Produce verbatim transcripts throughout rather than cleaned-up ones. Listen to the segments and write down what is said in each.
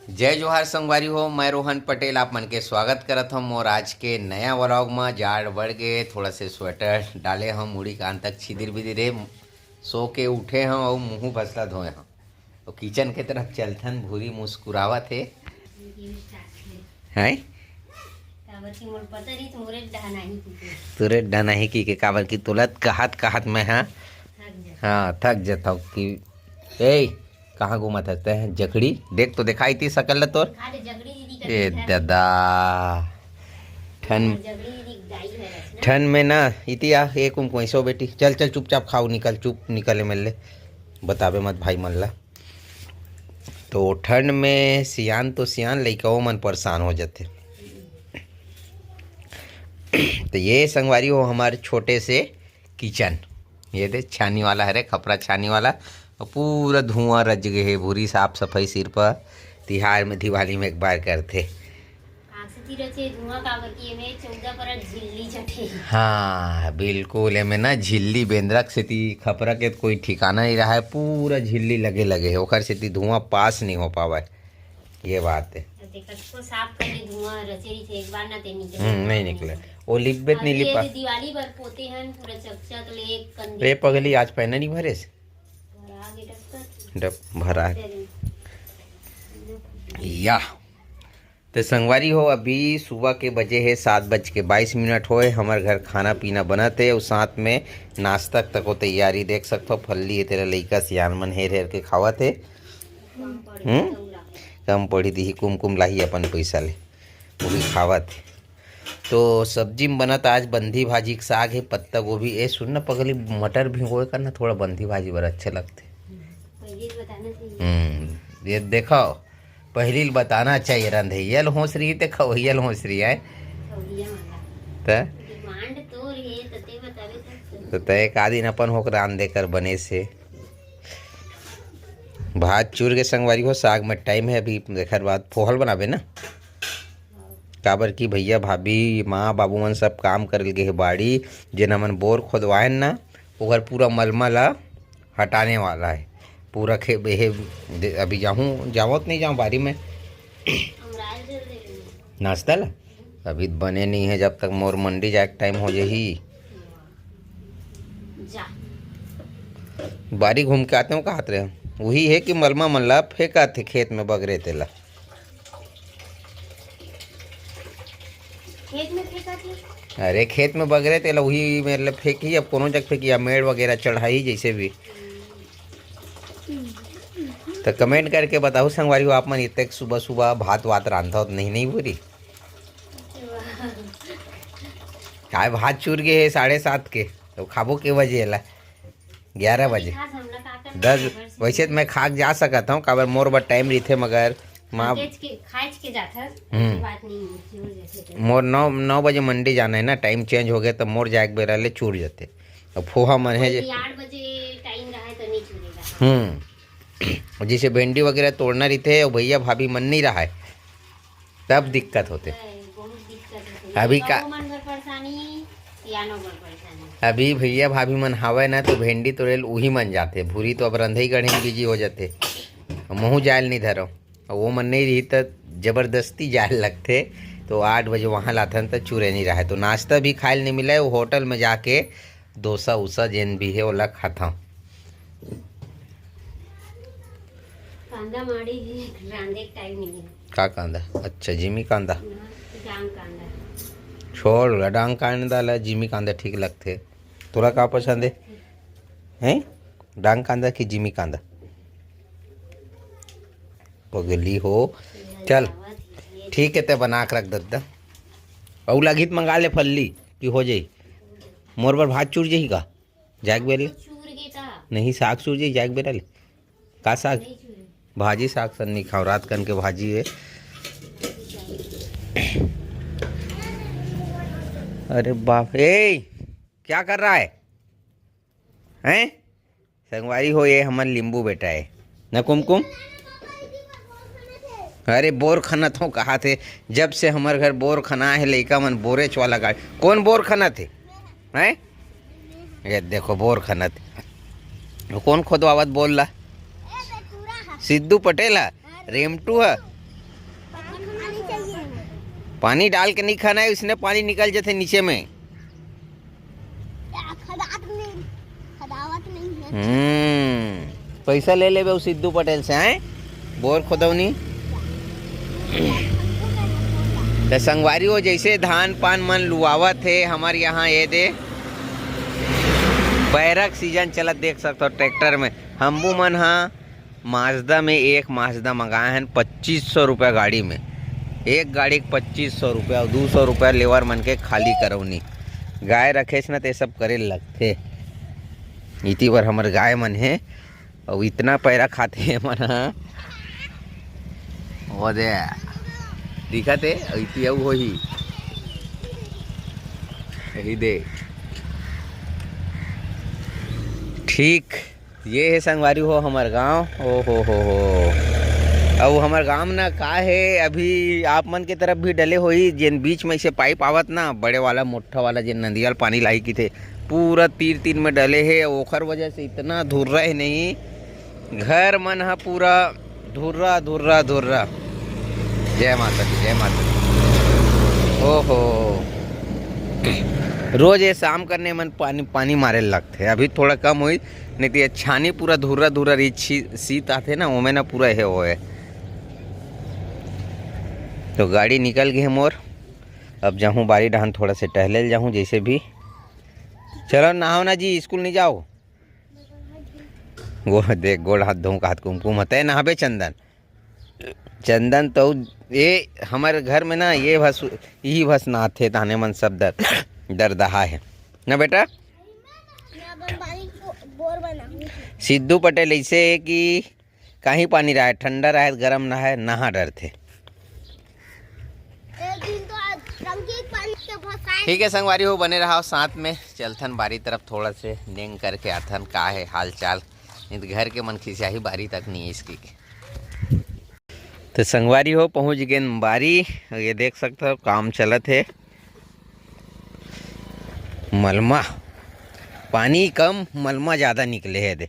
जय जोहार संगवारी हो, मैं रोहन पटेल आप मन के स्वागत करत हूँ मोर आज के नया व्लॉग में। जाड़ बढ़ गए, थोड़ा से स्वेटर डाले हम, मुड़ी कान तक छिदिर बिदिर हे। सो के उठे हम और मुँह भसला धोए हम, तो किचन के तरफ चलथन। भूरी मुस्कुरावत हे। हैं? काबर कि मोर पता रही तो मोरे डहनाही की के। तोरे डहनाही की के, काबर कि तोला कहत कहत मैं, हाँ, थक जा। हाँ, थक जाता हूँ कि ए, कहाँ घूमत हस तैं? जकड़ी देख तो, देखाई ती सकल ल तोर। हाँ, तो जकड़ी दीदी कर ए दीदा। दादा, ठन, जकड़ी दीदी दाई है रचना। ठन में ना इति आ, ए कुम कोई सो बेटी, चल चल चुपचाप खाओ, निकल, चुप निकल ए मेले, बताबे मत भाई मन ला। तो ठंड में सियान तो सियान, लइकाओ मन परेशान हो जाते। तो ये संगवारी हो हमारे छोटे से किचन, ये दे छानी वाला हरे, खपरा छानी वाला, और पूरा धुआं रच गए हे, भूरी साफ सफाई सिर पर। तिहार में, दिवाली में एक बार करथे। आग से तीर रचे धुआं काबर कि एमे चौदह परत झिल्ली चढ़े। हाँ, बिल्कुल, एमे ना झिल्ली बेंदरा के सेती, खपरा के कोई ठिकाना नहीं रहा है, पूरा झिल्ली लगे लगे है, ओकर सेती धुआं पास नहीं हो पावे। ये बात है। तो देखत को साफ कर ले, धुआं रचे रही थे, एक बार ना ते निकले। हम्म, नहीं निकले। वो लिप बेत नहीं अभी लिपा। ये दिवाली बर पोते हन, पूरा चकचक ले एक कंदी। रे पगली, आज पैना नहीं भरे से? भरा गे डब्बा। डब-, भरा। या। तो संगवारी हो, अभी सुबह के बजे हे सात बज के बाईस मिनट होए। हमर घर खाना पीना बनत हे और साथ में नाश्ता तक को तैयारी देख सकथो। फल्ली हे तेरा लइका सियान मन हेर हेर के खावत हे। हम्म? कम पड़ी दिही, कुमकुम लाही अपन पैसा ले, वो भी खावत हे। तो सब्जी में बनत आज बंधी भाजी के साग हे, पत्ता गोभी। ए सुन ना पगली, मटर भिगोए कर ना, थोड़ा बंधी भाजी बर अच्छे लगते। पहले ही बताना चाहिए। हम्म, ये देखो, पहली ल बताना चाहिए, रंधैया ल होश रही ते खवैया ल होश रही है। खवैया वाला। त? डिमांड तो रहे, त ते बतावे तब तो। तो तय एक आध दिन अपन होक रांध देकर बने से। भात चूर के संगवारी हो, साग में टाइम है अभी, एकर बाद फोहल बनाबे ना। काबर कि भैया, भाभी, माँ, बाबू मन सब काम करे गे हे बाड़ी, जेन हमन बोर खोदवाएन ना, ओकर पूरा मलमा ला हटाने वाला है। पूरा खे-, हे, दे-, अभी जाहूँ, जावत नहीं जाऊँ बारी में। नाश्ता ला? अभी बने नहीं है, जब तक मोर मंडी जाए के टाइम हो जाही। जा। बारी घूम के आते हो, कहत रहे। वही है कि मलमा मन ला फेंकाथे खेत में बगरे तेला। खेत में फेंकाथे? अरे, खेत में बगरे तेला वही मेरे ले फेंकी, अब कोनो जग फेंकी, या मेड़ वगैरह चढ़ाई जैसे भी। तो कमेंट करके बताओ संगवारी हो, आप मन इतने सुबह सुबह भात वात रांधत नहीं, नहीं पूरी? काय भात चूर गे हे साढ़े सात के, तो खाबो के बजे एला? ग्यारह बजे। खास हमला का करना दस। खबर से वैसे तो मैं खा के जा सकत हूँ, काबर मोर बर टाइम रहिथे, मगर माँ खाएच के, खाएच के जाथस, हम्म। ऐसी बात नहीं है, चूर जैसे तो। मोर नौ, नौ बजे मंडी जाना है ना, टाइम चेंज हो गया, तो मोर जाए के बेरा ले चूर जाते। अब फोहा मन है जे वही आठ बजे टाइम रहा है तो नहीं चूरेगा। हम्म, जैसे भिंडी वगैरह तोड़ना रहिथे और भैया भाभी मन नहीं रहा है, तब दिक्कत होते। है, बहुत दिक्कत होते। अभी का लइकाओ मन बर परेशानी, सियानो बर परेशानी। अभी भैया भाभी मन हावय ना, तो भिंडी तोड़े ल उही मन जाथे। भूरी तो अब रंधई गढ़े में बिजी हो जाथे, महू जायल नहीं धरो। और वो मन नहीं रही तो जबरदस्ती जायल लगथे। तो आठ बजे वहाँ लाथन तो चूरे नहीं रहे। तो नाश्ता भी खायल नहीं मिला है, वो होटल में जाके डोसा उसा जेन भी है, ओला खाथव। कांदा माड़ी जी, रांधे के टाइम नहीं है। का कांदा? अच्छा, जिमी कांदा। हाँ, डांग कांदा। छोड़ ला, डांग कांदा ला, जिमी कांदा ठीक लगथे। तोला का पसंद है? हैं? डांग कांदा कि जिमी कांदा? पगली हो। चल, ठीक है, ते बना के रख दद्दा। अउ लागित मंगा ले फल्ली कि हो जाई। मोर बर भात चूर जाही का? जाग बेले। चूर गे का? नहीं, साग चूर जाही, जाग बेरा ले। का साग? नहीं चूर। भाजी साग सन नहीं खाओ, रात कन के भाजी है। अरे बाप, ए, क्या कर रहा है? हैं? संगवारी हो, ये हमर लिंबू बेटा है ना कुमकुम। अरे बोर खनत हो कहा थे, जब से हमर घर बोर खना है, लइका मन बोरेच वाला गाड़ी। कौन बोर खनत है? हैं? ये देखो बोर खनत। वो कौन खोदवावत बोल ला? सिद्धू पटेल है, रेमटू है। पानी डाल के नहीं खाना है, इसने पानी निकल जाते नीचे में। खदात नहीं, खदावत नहीं है। हम्म, पैसा ले लेबे उ सिद्धू पटेल से, आए बोर खोदौनी। त संगवारी हो, जैसे धान पान मन लुआवत हे हमर यहाँ, ये दे बैरक सीजन चलत, देख सकत हो ट्रैक्टर में। हमू मन हा माजदा में एक माजदा मंगाए हन पच्चीस सौ रुपया गाड़ी में। एक गाड़ी के पच्चीस सौ रुपया, दू सौ रुपया लेबर मन के खाली करौनी। गाय रखेस ना, ते सब करे लगथे। इति बर हमर गाय मन हे, अउ इतना पैरा खाथे एमन ह। ओ दे, दिखत हे, अउ इति अउ होही। यही दे। ठीक, ये हे संगवारी हो हमर गांव। ओ हो हो हो। अउ हमर गांव ना का हे, अभी आप मन के तरफ भी डले होही, जेन बीच में से पाइप आवत ना, बड़े वाला, मोटा वाला, जेन नदिया ल पानी लाही किथे, पूरा तीर तीर में डले हे। ओखर वजह से इतना धुर्रा हे नहीं, घर मन ह पूरा धुर्रा, धुर्रा, धुर्रा। जय माता दी, जय माता दी। ओहो, रोज ये शाम करने मन पानी, पानी मारे लगथे। अभी थोड़ा कम होई, नहीं तो ये छानी पूरा धुर्रा, धुर्रा रही, छी-, सीत आथे ना, ओमे ना पूरा हे होए। तो गाड़ी निकल गई है मोर। अब जाहूँ बारी डहान, थोड़ा से टहले ल जाहूँ जैसे भी। चलो नहाओ ना जी, स्कूल नहीं जाओ। गो-, देख, गोड़ हाथ धोऊं, हाथ कुमकुम हतै नहाबे चंदन। चंदन तो ये हमर घर में ना, ये भस, यही भस नहाथे, ताने मन सब दर, दर दहा है ना बेटा। सिद्धू पटेल ऐसे है कि कहीं पानी रहे, ठंडा रहे, गरम रहे, नहा डरथे। एक दिन तो आज टंकी के पानी से भसाए। ठीक है संगवारी हो, बने रहा साथ में। चलथन बारी तरफ, थोड़ा से नेंग करके आथन, का है हाल चाल। नहीं तो घर के मन खिसियाही बारी तक नहीं है इसकी। तो संगवारी हो, पहुंच गए बारी। ये देख सकते हो, काम चलत है। मलमा, पानी कम, मलमा ज़्यादा निकले है। दे,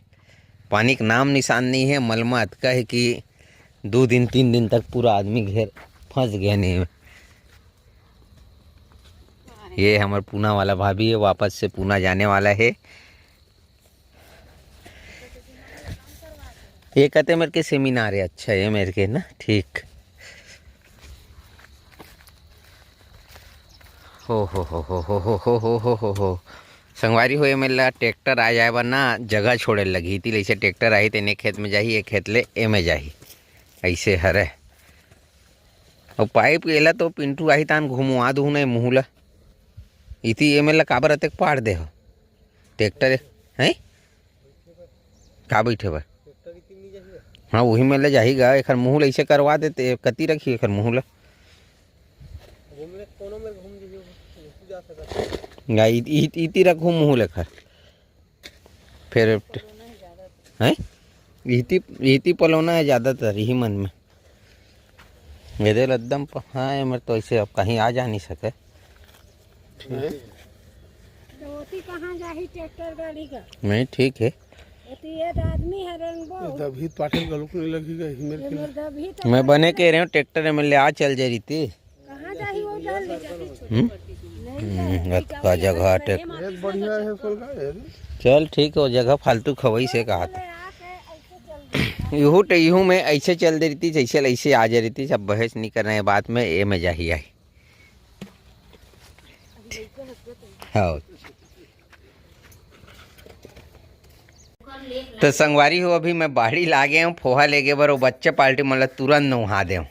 पानी के नाम निशान नहीं है। मलमा अतका है कि दो दिन, तीन दिन तक पूरा आदमी घेर फंस गए नहीं। ये हमर पूना वाला भाभी है, वापस से पूना जाने वाला है। ये कहते मेरे के सेमिनार है, अच्छा, ये मेरे के ना, ठीक। हो, हो, हो, हो। संगवारी हो, एमे ला ट्रैक्टर आ जाए बर ना जगह छोड़े लगही, इति ले से ट्रैक्टर आही तेने खेत में जाही, एक खेत ले एमे जाही, ऐसे हरे। अउ पाइप एला तो पिंटू आही तान घुमवा दूहू ना मुहू ला, इति एमे ला काबर अतेक पाड़ दे हो ट्रैक्टर, हैं? का बैठे बर? हाँ, वही में ले जाही गा। एखर मुँह ल ऐसे करवा देते, कति रखी एखर मुँह ल? या इ-, इ-, इति रखू मुँह ल एखर। फिर, हैं? इति, इति पलौना है ज़्यादातर, यही मन में। ये दे ल एकदम प-, हाँ, ये मेरे तो ऐसे अब कहीं आ जा नहीं सके। हैं? तो ओती कहाँ जाही ट्रैक्टर गाड़ी का? नहीं, ठीक है। ओती ये तो आदमी है रेंगबो। ये तो अभी पाटिल गलुक नहीं लगेगा, ही मेरे ये के मेरे दबही तो मैं बने कह रहे हूँ, ट्रैक्टर में ले आ चल जाए रही थी। कहाँ जाही वो डाल ले जाके? हम्म? नहीं हम्म, जाए, अतका जगह ट्रैक्टर। एक बढ़िया है फल का है। चल ठीक है, वो जगह फालतू खवई से कहा था। ले आके ऐसे चल दे। इहू ट-, इहू में ऐसे चल दे रही थी, जैसे ऐसे आ जा रही थी, सब बहस नहीं करना है बात में, ये में जाही आई। हाँ। तो संगवारी हो, अभी मैं बाड़ी ला गए हूँ फोहा लेगे बर, वो बच्चा पार्टी मन ला तुरंत नहा दे हूँ।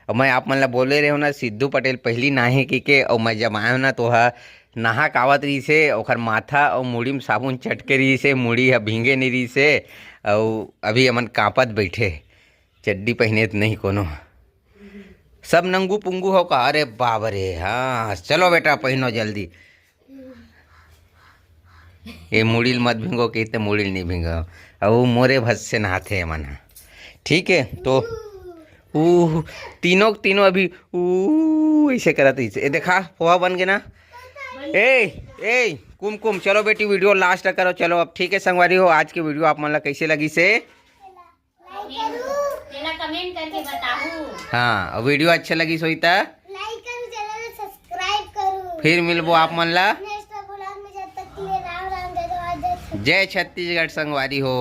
और मैं आप मन ला बोले रहे हूँ ना, सिद्धू पटेल पहली नहाए की के, और मैं जब आए हूँ ना, तो वह नहा के आवत रहिसे, ओखर माथा और मुड़ी में साबुन चटके रहिसे, मुड़ी ह भींगे नहीं रहिसे, और अभी हमन कांपत बैठे, चड्डी पहने त नहीं कोनो। सब नंगू पुंगू हो का? अरे बाप रे, हाँ, चलो बेटा, पहनो जल्दी। ये मुड़ी ल मत भिंगो, कहते मुड़ी ल नहीं भिंगो। अब वो मोरे भस से नहाथे मन ह। ठीक है, तो ऊ तीनों, तीनों अभी ऊ ऐसे करत रहिसे। ए, देखा, पोहा बन गए ना। ए, ए, कुमकुम, चलो बेटी, वीडियो लास्ट करो। चलो, अब ठीक है संगवारी हो, आज की वीडियो आप मन ला कैसे लगी से? तेला कमेंट करके बताहू। हाँ, और वीडियो अच्छा लगी सोई त? लाइक करू, चैनल फिर मिलबो आप मन ला। नेक्स्ट ब्लॉग में, जब तक के लिए राम राम, जय जवान, जय छत्तीसगढ़। जय छत्तीसगढ़ संगवारी हो।